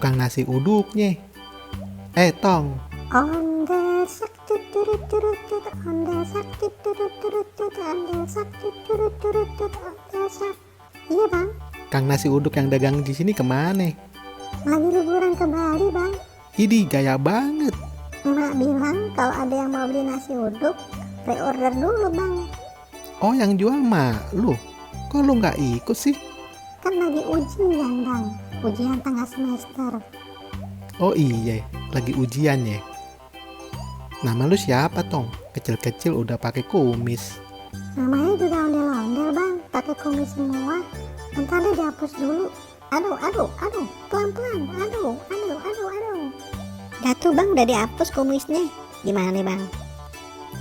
tukang nasi uduknya. Tong. Ondesak turut turut turut, ondesak turut turut turut, ondesak turut turut turut, ondesak. Iya bang, Kang nasi uduk yang dagang di sini kemana? lagi liburan ke Bali bang. Idih, gaya banget. Emak bilang kalau ada yang mau beli nasi uduk, pre-order dulu bang. Oh, yang jual mak lu. Kok lu nggak ikut sih? Kan lagi ujian bang, ujian tengah semester. Oh iya, lagi ujian ya. Nama lu siapa, Tong? Kecil-kecil udah pakai kumis. Namanya juga ondel-ondel bang, pakai kumis semua. Bentar deh dihapus dulu. Aduh, pelan-pelan. Aduh. Dah tuh bang, udah dihapus kumisnya. Gimana bang?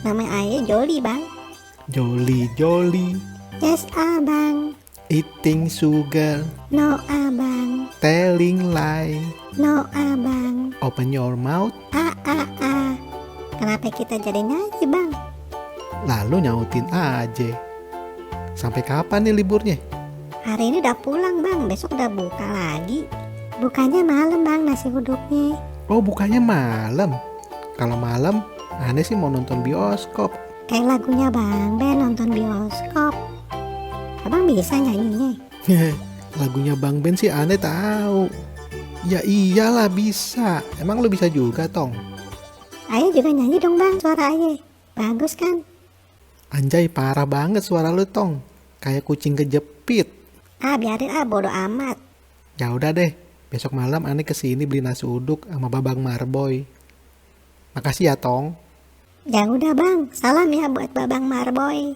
Namanya Aye Joli bang. Joli. Yes abang. Eating sugar. No abang. Telling lie. No abang. Open your mouth. A. Kenapa kita jadi nyanyi bang? Lalu nyautin aja. Sampai kapan nih liburnya? Hari ini udah pulang bang, besok udah buka lagi. Bukanya malam bang nasi uduknya. Oh, bukanya malam. Kalau malam, aneh sih mau nonton bioskop. Kayak lagunya Bang Ben nonton bioskop. Abang bisa nyanyinya? Lagunya Bang Ben sih aneh tahu. Ya iyalah bisa. Emang lu bisa juga, Tong? Ayo juga nyanyi dong bang, suara Aye. Bagus kan? Anjay, parah banget suara lu, Tong. Kayak kucing kejepit. Biarin bodo amat. Ya udah deh, besok malam aneh kesini beli nasi uduk sama Babang Marboy. Makasih ya, Tong. Ya udah bang, salam ya buat Babang Marboy.